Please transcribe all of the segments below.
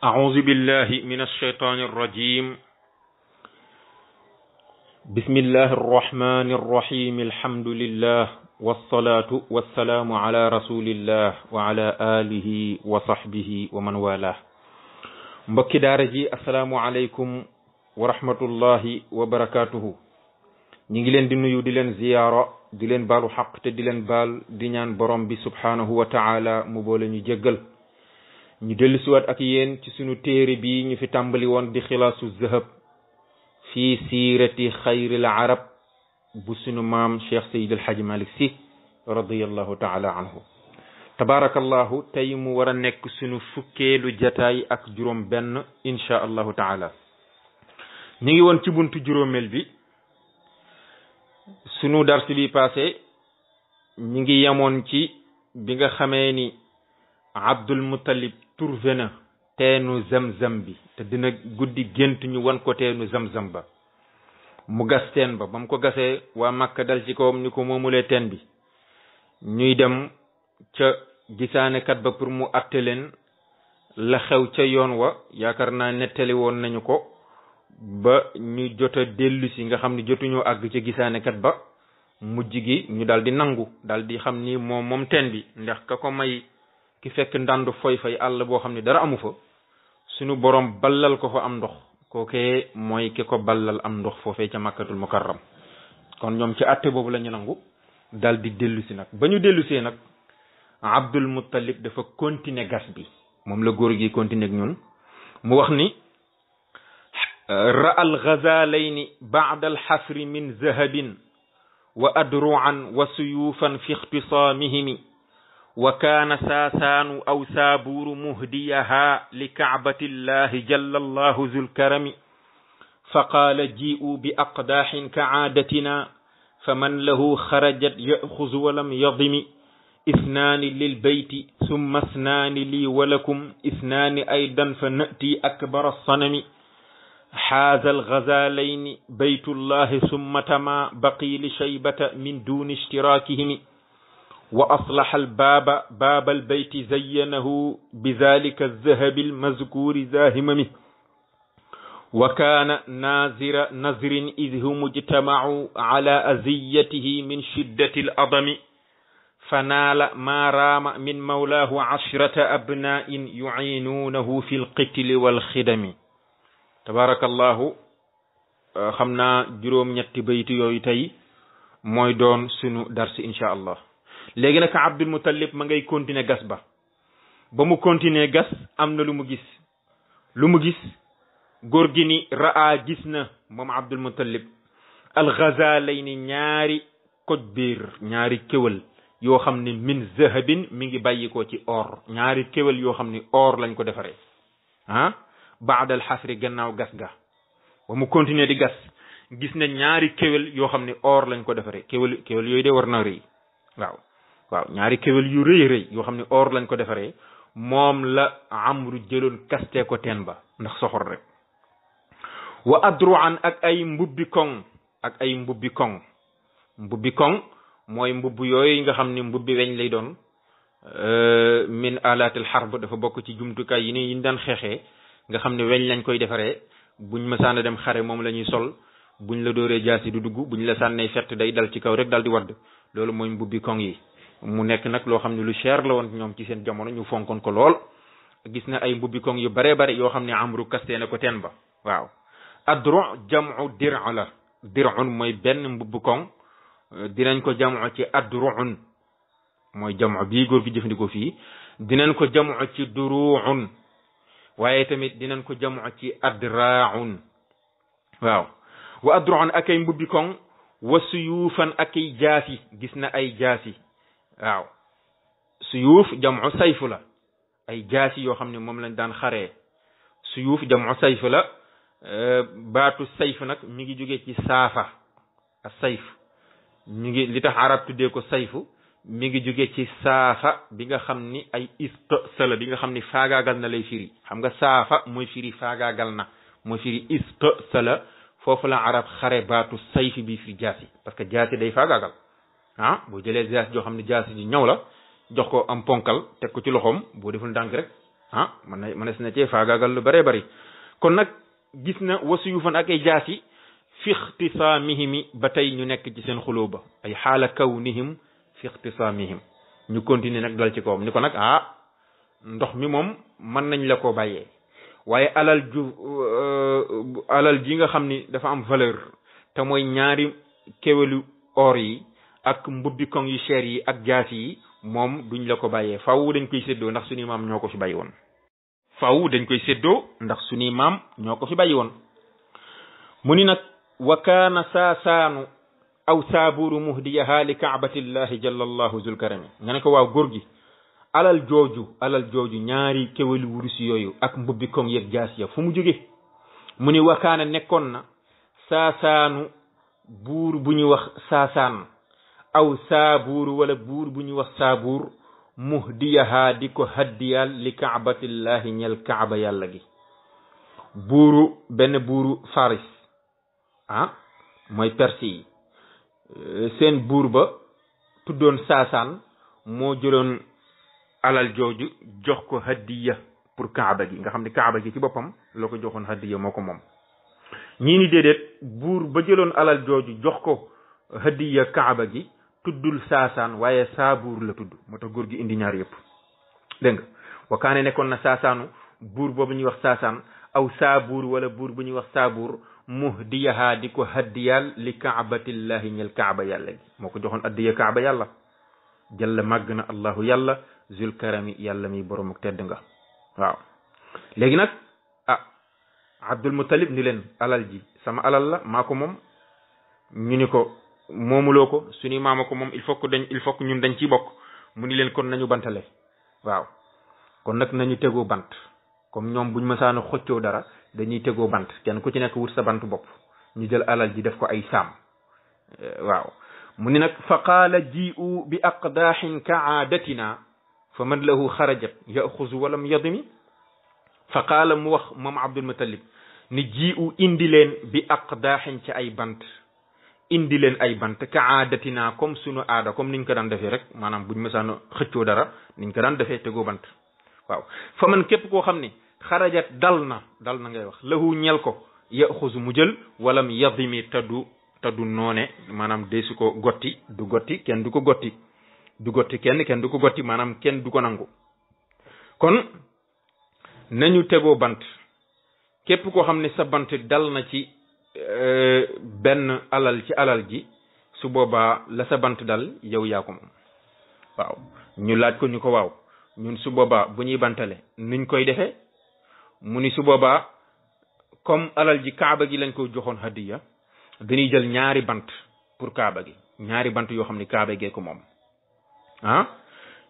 أعوذ بالله من الشيطان الرجيم بسم الله الرحمن الرحيم الحمد لله والصلاة والسلام على رسول الله وعلى آله وصحبه ومن والاه mbokki daara ji assalaamu aleykum wa rahmatullahi wa barakatuhu ñi ngi leen di nuyu di leen ziyaara di leen baalu xaq te di leen baal di ñaan borom bi subhanahu wa taala mu boole ñu jéggal ñu dellusiwaat ak yéen ci sunu téere bi ñu fi tàmbali woon di xilaasu zahab fii siirati xayril arab bu sunu maam cheikh sayid alhaji malik si radiallahu taala anhu tabarakallahu tey mu war a nekk sunu fukkeelu jataay ak juróom benn insha allahu taala ñu ngi woon ci buntu juróomeel bi sunu darsi bi passé ñu ngi yemoon ci bi nga xamee ni Abdul Muttalib trouvé na teenu zamzam bi te dina guddi gént ñu wan ko teenu zamzam ba mu gas teen ba mu ko gasee waa Makka dal ci kawam ni ko moomulee teen bi ñuy dem ca gisaanekat ba pour mu atte leen la xew ca yoon wa yaakaar naa nettali woon nañu ko ba ñu jot a dellu si nga xam ne jotuñoo àgg ca gisaanekat ba mujj gi ñu daal di nangu daal di xam ni moom teen bi ndax ka ko may ki fekk ndànd foy fay àll boo xam ne dara amu fa suñu borom ballal ko fa am ndox kookee mooy ki ko ballal am ndox foofee ca Makkatul Mukarram kon ñoom ci àtte boobu la ñu nangu daal di dellu si nag ba ñu dellu see nag Abdul Muttalib dafa continuer gas bi moom la góor gi continuer ak ñun mu wax ni ra al ghazalayni ba'da al hasri min zahabin wa adru'an wa suyufan fi ikhtisamihim wa kaana saasaanu aw saabuuru muhdiyaha li kaabatillahi jalla allahu zul karami fa qaala ji'u bi aqdaaxin ka aadatina fa man lahu xarajat yaxuzu walam yadimi isnaani lil bayti summa isnaani lii walakum isnaani aydan fa na'ti akbara sanami xaaza algazalayni baytullahi summa tama baqi li shaybata min duni ishtiraakihimi wa aslaha albaaba baaba albayti zayyanahu bidhalika alzahabi almazkuri zahimami wa kaana nazira nazrin id hum ijtamacuu ala aziyatihi min shiddati aladami fanaala ma raama min mawlaahu ashrata abnaa'in yuciinuunahu fi lqitli walxidami tabarakallahu xam naa juróom-ñetti bayti yooyu tey mooy doon sunu darsi insha allah léegi nag Abdul Muttalib ma ngay continuer gas ba mu continuer gas am na lu mu gis góor gi ni raa gis na moom Abdul Muttalib al-Ghazalayni ñaari koj biir ñaari kéwal yoo xam ne min zahabin mi ngi bàyyi ko ci or ñaari kéwal yoo xam ne or lañ ko defaree baada al xasri gannaaw gas ga ba mu continuer di gas gis na ñaari kéwal yoo xam ne or lañ ko defaree kéwal yooyu de war na rëy waaw ñaari kéwél yu rëy yoo xam ne or lañ ko defaree moom la amru jëloon kaste ko teen ba ndax soxor rek wa adruan ak ay mbubbi koŋ mooy mbubb yooyu nga xam ne mbubbi weñ lay doon min alatil harb dafa bokk ci jumtukaay yi ñu daan xeexee nga xam ne weñ lañ koy defaree buñ mësaana dem xare moom la ñuy sol buñ la dóoree jaasi du dugg buñ la sànnee fett day dal ci kaw rek dal di wadd loolu mooy mbubbi koŋ yi mu nekk nag loo xam ne lu cher la woon ñoom ci seen jamono ñu fonkoon ko lool gis na ay mbubbi koŋ yu bare bare yoo xam ne amru kaste na ko teen ba waaw adru jamu dir'a la dir'un mooy benn mbubbi koŋ dinañ ko jamu ci adru'un mooy jamu bii góor gi jëfandikoo fii dinañ ko jamu ci duru'un waaye tamit dinañ ko jamu ci adra'un waaw wa adru'un ak ay mbubbi koŋ wa suyuufan ak ay jaasi gis na ay jaasi waaw suyuuf jamu sayfu la ay jaasi yoo xam ne moom lañ daan xaree suyuuf jamu sayfu la baatu sayf nag mi ngi jógee ci saafa a sayf mi ngi li tax arab tuddee ko sayfu mi ngi jógee ci saafa bi nga xam ni ay istasala bi nga xam ni faagaagal na lay firi xam nga saafa mooy firi faagaagal na mooy firi istasala foofu la arab xare baatu sayfi bi fi jaasi parce que jaasi day faagaagal boo jëlee jaasi joo xam ne jaasi ji ñëw la jox ko am ponkal teg ko ci loxoom boo deful ndànk rek mënees na cee faagaagal lu bëree bëri kon nag gis na wasuyufan ak ay jaasi fi ixtisaamihimi ba tey ñu nekk ci seen xuloo ba ay xaala kawnihim fi ixtisaamihim ñu continuer nag dal ci kawam ni ko nag ndox mi moom mën nañ la ko bàyyee waaye alal ji nga xam ni dafa am valeur te mooy ñaari kéwélu or yi ak mbubbi koŋ yu cher yi ak jaasi yi moom duñ la ko bàyyee faaw dañ koy séddoo ndax suñuy maam ñoo ko fi bàyyi woon faaw dañ koy séddoo ndax suñuy maam ñoo ko fi bàyyi woon mu ni nag wa kaana saasaanu aw saaburu muhdiyaha li kaabatillahi jalla allahu zul karami nga ne ko waaw góor gi alal jooju ñaari kéwélu wurus yooyu ak mbubbi koŋ yeeg jaas ya fu mu jóge mu ni wa kaana nekkoon na saasaanu buur bu ñuy wax saasaan aw saabuur wala buur bu ñuy wax saabuur muhdiyaha di ko haddiyal li kaabatillahi ñel kaaba yàlla gi benn buuru faris mooy perse yi seen buur ba tuddoon saasaan moo jëloon alal jooju jox ko hadiya pour kaaba gi nga xam ne kaaba gi ci boppam loo ko joxoon hadiya moo ko moom ñii ni déedéet buur ba jëloon alal jooju jox ko hadiya kaaba gi tuddul saasaan waaye saabuur la tudd moo tax góor gi indi ñaar yëpp dégg nga wakaane nekkoon na saasaanu buur boobu ñuy wax saasaan aw saabuur wala buur bu ñuy wax saabuur muhdiyaha di ko haddiyal li kaabatillahi ñel kaaba yàlla gi moo ko joxoon addiya kaaba yàlla jalla màgg na allahu yàlla zul karami yàlla mi borom ak tedd nga waaw léegi nag Abdul Muttalib ni leen alal ji sama alal la maa ko moom ñu ni ko moomuloo ko suñu maama ko moom il faut que ñun dañ ciy bokk mu ni leen kon nañu bantale waaw kon nag nañu tegoo bant comme ñoom buñ mësaana xoccoo dara dañuy tegoo bant kenn ku ci nekk wut sa bant bopp ñu jël alal ji def ko ay saam waaw mu ni nag fa qaala ji'u bi aqdaaxin ka aadatina fa man lahu xarajat yaxuzu walam yadimi fa qaala mu wax moom Abdul Muttalib ni ji'u indi leen bi aqdaaxin ci ay bant indi leen ay bant ka aadatina comme sunu aada comme niñ ko daan defee rek maanaam buñ mësaana xëccoo dara niñ ko daan defee tegoo bant waaw fa man képp koo xam ne xarajat dal na ngay wax lahu ñel ko yaxuzu mu jël walam yadimi taddu noone maanaam deesu ko gotti du gotti kenn du ko gotti du gotti kenn du ko gotti maanaam kenn du ko nangu kon nañu tegoo bant képp koo xam ne sa bant dal na ci benn alal ci alal ji su boobaa la sa bant dal yow yaa ko moom waaw ñu laaj ko ñu ko waaw ñun su boobaa bu ñuy bantale nuñ koy defee mu ni su boobaa comme alal ji kaaba gi lañ ko joxoon hadiya dañuy jël ñaari bant pour kaaba gi ñaari bant yoo xam ni kaaba gee ko moom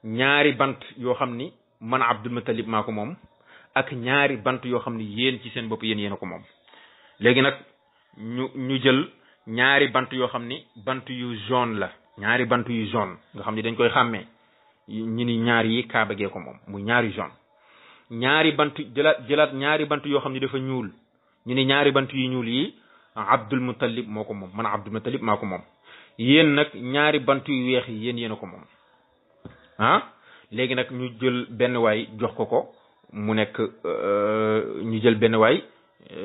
ñaari bant yoo xam ni man Abdul Muttalib maa ko moom ak ñaari bant yoo xam ni yéen ci seen bopp yéen a ko moom léegi nag ñu jël ñaari bant yoo xam ni bant yu jaune la ñaari bant yu jaune nga xam ni dañ koy xàmmee ñu ni ñaar yi kaaba gee ko moom muy ñaari jaune ñaari bant jëlaat ñaari bant yoo xam ni dafa ñuul ñu ni ñaari bant yu ñuul yi Abdul Muttalib moo ko moom man Abdul Muttalib maa ko moom yéen nag ñaari bant yu weex yi yéen a ko moom léegi nag ñu jël benn waay jox ko mu nekk ñu jël benn waay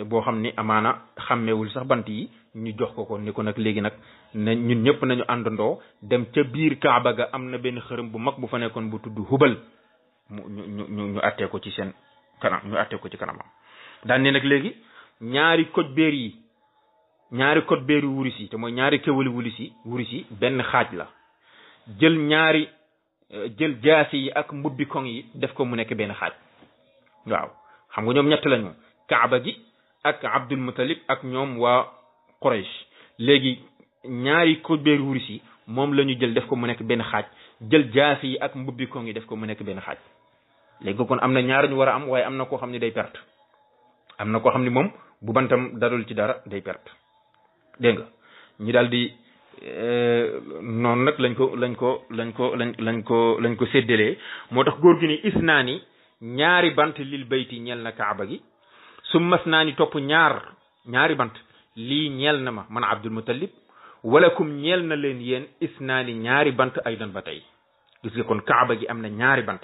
boo xam ni amaana xàmmewul sax bant yi ñu jox ko ni ko nag léegi nag na ñun ñëpp nañu àndandoo dem ca biir Kaaba ga am na benn xërëm bu mag bu fa nekkoon bu tudd Hubal ñu attee ko ci seen kanam ñu attee ko ci kanamam daan ne nag léegi ñaari code beer yu wuris yi te mooy ñaari kéwali wuris yi benn xaaj la jël jaasi yi ak mbubbi koŋ yi def ko mu nekk benn xaaj waaw xam nga ñoom ñett lañu Kaaba gi ak Abdul Muttalib ak ñoom waa Quraysh léegi ñaari code beer wuris yi moom la ñu jël def ko mu nekk benn xaaj jël jaasi yi ak mbubbi koŋ yi def ko mu nekk benn xaaj léegi kon am na ñaar ñu war a am waaye am na koo xam ne day perte am na koo xam ne moom bu bantam dadul ci dara day perte dégg nga ñu daal di noonu nag lañ ko séddalee moo tax góor gi ni isnaani ñaari bant lil bayti ñeel na Kaaba gi su mas naa ni topp ñaari bant lii ñeel na ma man Abdul Muttalib walakum ñeel na leen yéen isnaani ñaari bant ay dan ba tey gis nga kon Kaaba gi am na ñaari bant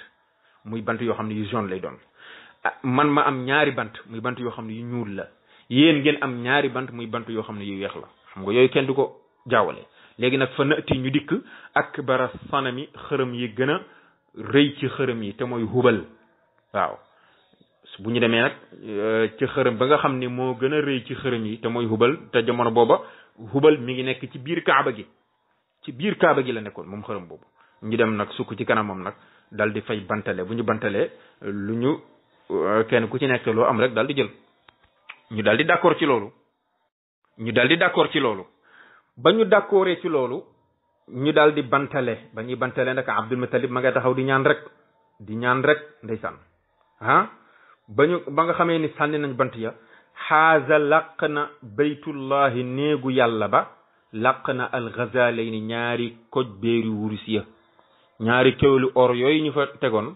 muy bant yoo xam ne yu jaune lay doon man ma am ñaari bant muy bant yoo xam ne yu ñuul la yéen ngeen am ñaari bant muy bant yoo xam ne yu weex la xam nga yooyu kenn du ko jaawale léegi nag fa nati ñu dikk akbara sanami xërëm yi gën a rëy ci xërëm yi te mooy hubal waaw bu ñu demee nag ci xërëm ba nga xam ne moo gën a rëy ci xërëm yi te mooy hubal te jamono booba hubal mi ngi nekk ci biir kaaba gi ci biir kaaba gi la nekkoon moom xërëm boobu ñu dem nag sukk ci kanamam nag dal di fay bantale bu ñu bantalee lu ñu kenn ku ci nekk loo am rek dal di jël ñu dal di d'accord ci loolu ba ñu d'accordé ci loolu ñu dal di bantale ba ñuy bantale nag Abdul Muttalib ma nga taxaw di ñaan rek ndeysaan ba nga xamee ni sànni nañ bant ya xaaza làq na baytullahi néegu yàlla ba làq na alxazalayni ñaari koj béeri wurus ya ñaari kéwélu or yooyu ñu fa tegoon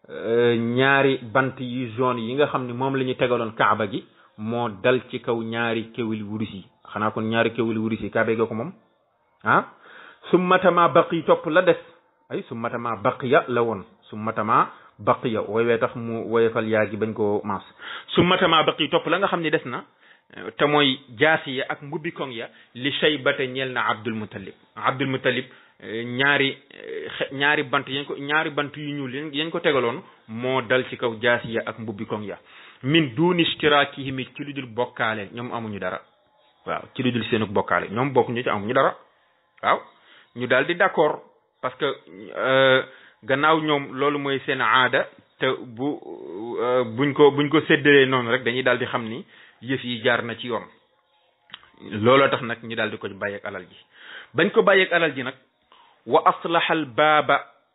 ñaari bant yu jaune yi nga xam ne moom la ñu tegaloon kaaba gi moo dal ci kaw ñaari kéwéli wurus yi xanaa kon ñaari kéwéli wurus yi kaaba gi ko moom summatama baqi topp la des summatama baqiya la woon summatama baqiya woywee tax mu woyefal yaa gi bañ koo maas summatama baqi topp la nga xam ne des na te mooy jaasi ya ak mbubbi koŋ ya li shaybata ñeel na Abdul Muttalib ñaari bant yu ñuul yañ ko tegaloon moo dal ci kaw jaasi ya ak mbubbi koŋ ya min duni ishtirakihim ci lu dul bokkaale ñoom amuñu dara waaw ci lu dul seenu bokkaale ñoom bokk ñu ci amuñu dara waaw ñu daal di d'accord parce que gannaaw ñoom loolu mooy seen aada te buñ ko séddalee noonu rek dañuy daal di xam ni yëf yi jaar na ci yoon looloo tax nag ñu daal di ko bàyyeeg alal ji bañ ko bàyyeeg alal ji nag wa aslaha al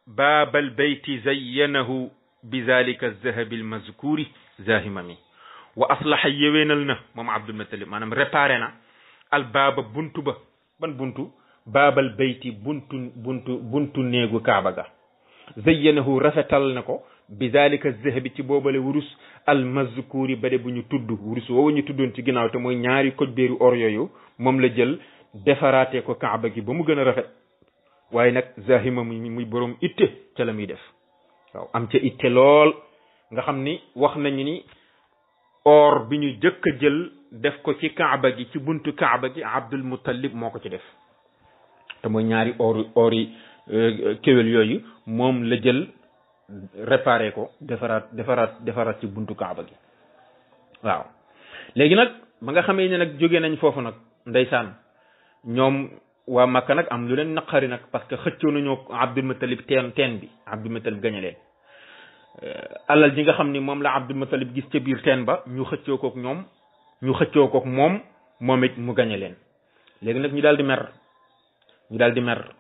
baabal bayti zayyanahu bi zalika az-zahabi al-mazkuri zahimami wa aslaha yéwénal na moom Abdul Muttalib maanaam réparé na al baaba buntu ba ban buntu baabal bayti buntu néegu kaaba ga zayyanahu rafetal na ko bi zalika az-zahabi ci boobale wurus al-mazkuri bade bu ñu tudd wurus woowu ñu tuddoon ci ginnaaw te mooy ñaari koj béeru or yooyu moom la jël defaraatee ko kaaba gi ba mu gën a rafet waaye nag zahima muy borom itte ca la muy def waaw am ca itte lool nga xam ni wax nañu ni or bi ñu jëkk a jël def ko ci kaaba gi ci buntu kaaba gi Abdul Muttalib moo ko ci def te mooy ñaari ori kéwél yooyu moom la jël réparé ko defaraat ci buntu kaaba gi waaw léegi nag ba nga xamee ne nag jóge nañ foofu nag ndeysaan ñoom waa Makka nag am lu leen naqari nag parce que xëccoo nañoo Abdul Muttalib teen bi Abdul Muttalib gañe leen alal ji nga xam ni moom la Abdul Muttalib gis ca biir teen ba ñu xëccoo kook moom it mu gañe leen léegi nag ñu daal di mer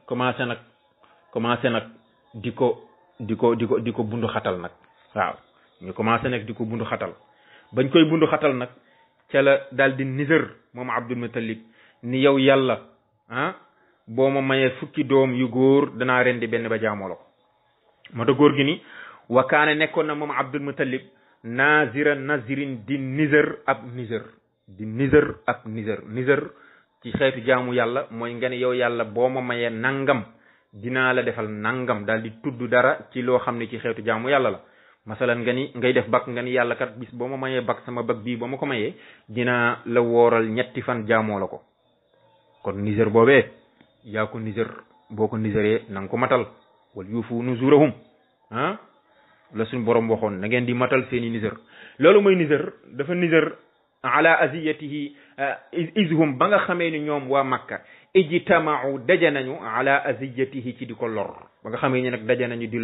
commencé nag di ko bundu xatal nag waaw ñu commencé nag di ko bundu xatal bañ koy bundu xatal nag ca la daal di nisër moom Abdul Muttalib ni yow yàlla boo ma mayee fukki doom yu góor danaa rendi benn ba jaamoo la ko moo tax góor gi ni wa kaane nekkoon na moom Abdul Muttalib nazirin di nisër ab nisër ci xeetu jaamu yàlla mooy nga ne yow yàlla boo ma mayee nangam dinaa la defal nangam daal di tudd dara ci loo xam ne ci xeetu jaamu yàlla la masalan nga ni ngay def bak nga ni yàlla kat bis boo ma mayee bak sama bak bii ba ma ko mayee dinaa la wooral 3 fan jaamoo la ko kon nisër boobee yaa ko nisër boo ko nisëree na nga ko matal wal yuufu nuzurahum la suñ borom waxoon na ngeen di matal seeni nisër loolu mooy nisër dafa nisër ala aziyatihi izhum ba nga xamee ni ñoom waa Makka ijtamau daje nañu ala aziyatihi ci di ko lor ba nga xamee ni nag daje nañu di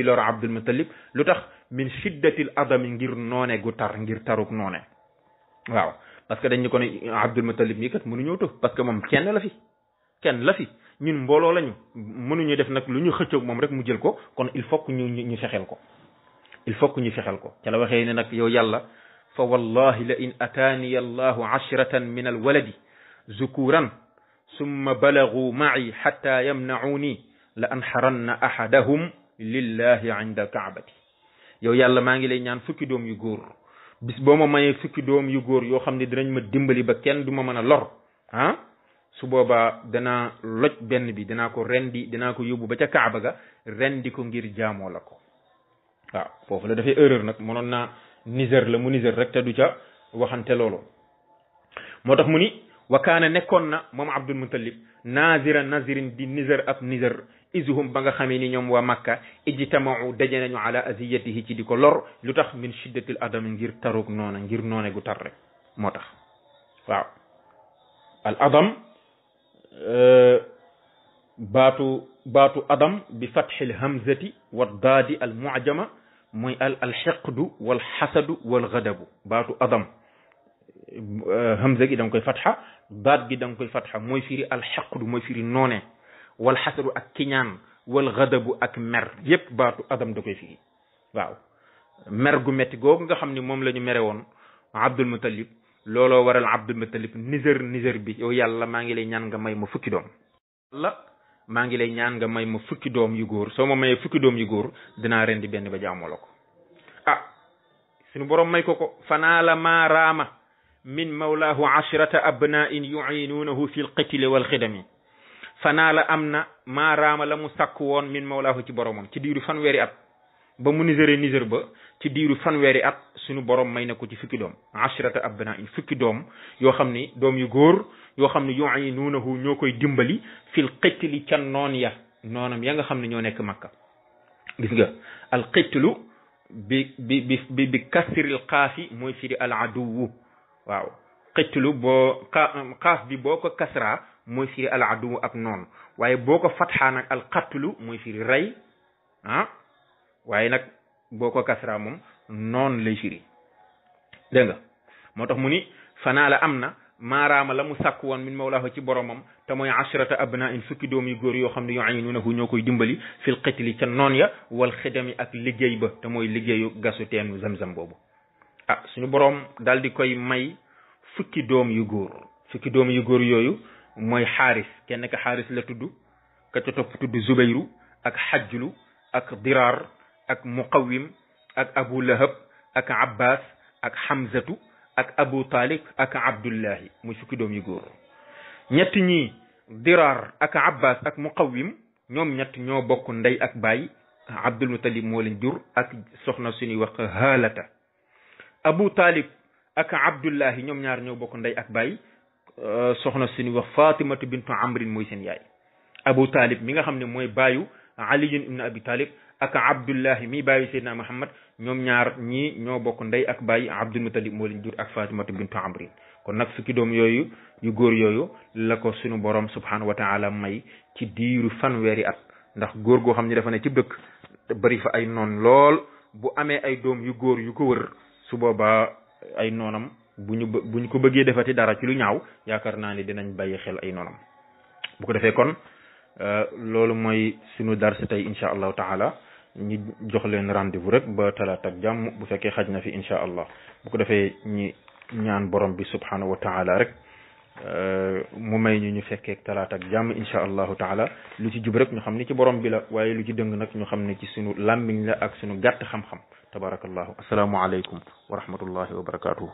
lor Abdul Muttalib lu tax min shiddatil adami ngir noone gu tar ngir taruk noone waaw parce que dañ ñu ko ne Abdul Muttalib mii kat mënuñoo tëf parce que moom kenn la fi ñun mbooloo lañu mënuñu def nag lu ñu xëccoog moom rek mu jël ko kon il faut que ñu fexeel ko ca la waxee ne nag yow yàlla fa wallahi la in ataaniya allahu 10 min alwaladi zukuran summa balagu ma'i hatta yamna'uni la anharanna ahadahum lillahi 'inda alkaabati yow yàlla maa ngi lay ñaan fukki doom yu góor bis boo ma mayee fukki doom yu góor yoo xam ne dinañ ma dimbali ba kenn du ma mën a lor su boobaa danaa loj benn bi danaa ko yóbbu ba ca kaaba ga rendi ko ngir jaamoo la ko waaw foofu la dafay erreur nag mënoon naa Niger la mu Niger rek te du ca waxante loolu moo tax mu ni wa kaana nekkoon na moom Abdul Muttalib nazirin di Niger ab Niger izuhum ba nga xamee ni ñoom waa Makka ijtamau daje nañu ala aziyatihi ci di ko lor lu tax min shiddatil adami ngir tarug noona ngir noone gu tar rek moo tax waaw al adam baatu adam bi fathil hamzati wa daadi al mu'jama mooy al xiqdu wal xasadu wal gadabu baatu adam hamza gi da nga koy fatxa daat gi da nga koy fatxa mooy firi al xiqdu mooy firi noone wal xasadu ak kiñaan wal gadabu ak mer yépp baatu adam da koy firi waaw mer gu metti googu nga xam ni moom la ñu mere woon Abdul Muttalib looloo waral Abdul Muttalib Niger bi yow yàlla maa ngi lay ñaan nga may ma fukki doom maa ngi lay ñaan nga may ma fukki doom yu góor soo ma mayee fukki doom yu góor dinaa rendi benn ba jaamoo la ko suñu borom may ko fanaala ma raama min mawlaahu ashrata abna'in yu'inunahu fi lqitli wal xidami fanaala am na ma raama la mu sàkk woon min mawlaahu ci boromam ci diiru fanweeri at ba mu Niger ba ci diiru fanweeri at suñu borom may na ko ci fukki doom ashrata abna'in fukki doom yoo xam ni doom yu góor yoo xam ne yu'inunahu ñoo koy dimbali fil qitli ca noonam ya nga xam ne ñoo nekk Makka gis nga al qitlu bi kasril xaafi mooy firi al aduwu waaw qitlu boo xaaf bi boo ko kasra mooy firi al aduwu ab noon waaye boo ko fatxaa nag al qatlu mooy firi rey waaye nag boo ko kasra moom noon lay firi dégg nga moo tax mu ni fanaa la am na maaraama la mu sàkk woon min mawlaahu ci boromam te mooy ashrata abna'in fukki doom yu góor yoo xam ne yu'inunahu ñoo koy dimbali fil qitli ca noon ya wal xidami ak liggéey ba te mooy liggéeyu gasu teenu zamzam boobu suñu borom daal di koy may fukki doom yu góor yooyu mooy xaaris kenn ka xaaris la tudd ka ca topp tudd zubayru ak xajjulu ak diraar ak muqawim ak abu lahab ak abbas ak hamzatu ak abu talib ak abdullahi muy fukki doom yu góor ñett ñi diraar ak abbas ak muqawim ñoom ñett ñoo bokk ndey ak baay Abdul Muttalib moo leen jur ak soxna suñuy wax haalata abu talib ak abdullahi ñoom ñaar ñoo bokk ndey ak baay soxna suñuy wax fatimatu bintu amrin mooy seen yaay abu talib mi nga xam ne mooy baayu aliyun ibn abi talib ak abdullahi mi baayu seydina muhammad ñoom ñaar ñii ñoo bokk ndey ak baay Abdul Muttalib moo leen jur ak fatimatu bintu amrin kon nag fukki doom yooyu yu góor yooyu la ko suñu borom subhanahu wa taala may ci diiru fanweeri at ndax góor goo xam ne dafa ne ci dëkk te bari fa ay noon lool bu amee ay doom yu góor yu ko wër su boobaa ay noonam buñ ko bëggee defati dara ci lu ñaaw yaakaar naa ni dinañ bàyyi xel ay noonam bu ko defee kon loolu mooy suñu dars tey incha allahu taala ñu jox leen rendez-vous rek ba talaata ak jàmm bu fekkee xaj na fi incha allah bu ko defee ñi ñaan borom bi subhanahu wa taala rek mu may ñu fekkee talaata ak jàmm incha allahu taala lu ci jub rek ñu xam ni ci borom bi la waaye lu ci dëng nag ñu xam ne ci sunu làmmiñ la ak sunu gàtt xam-xam tabarakallahu asalaamu aleykum wa rahmatullahi wa barakatuhu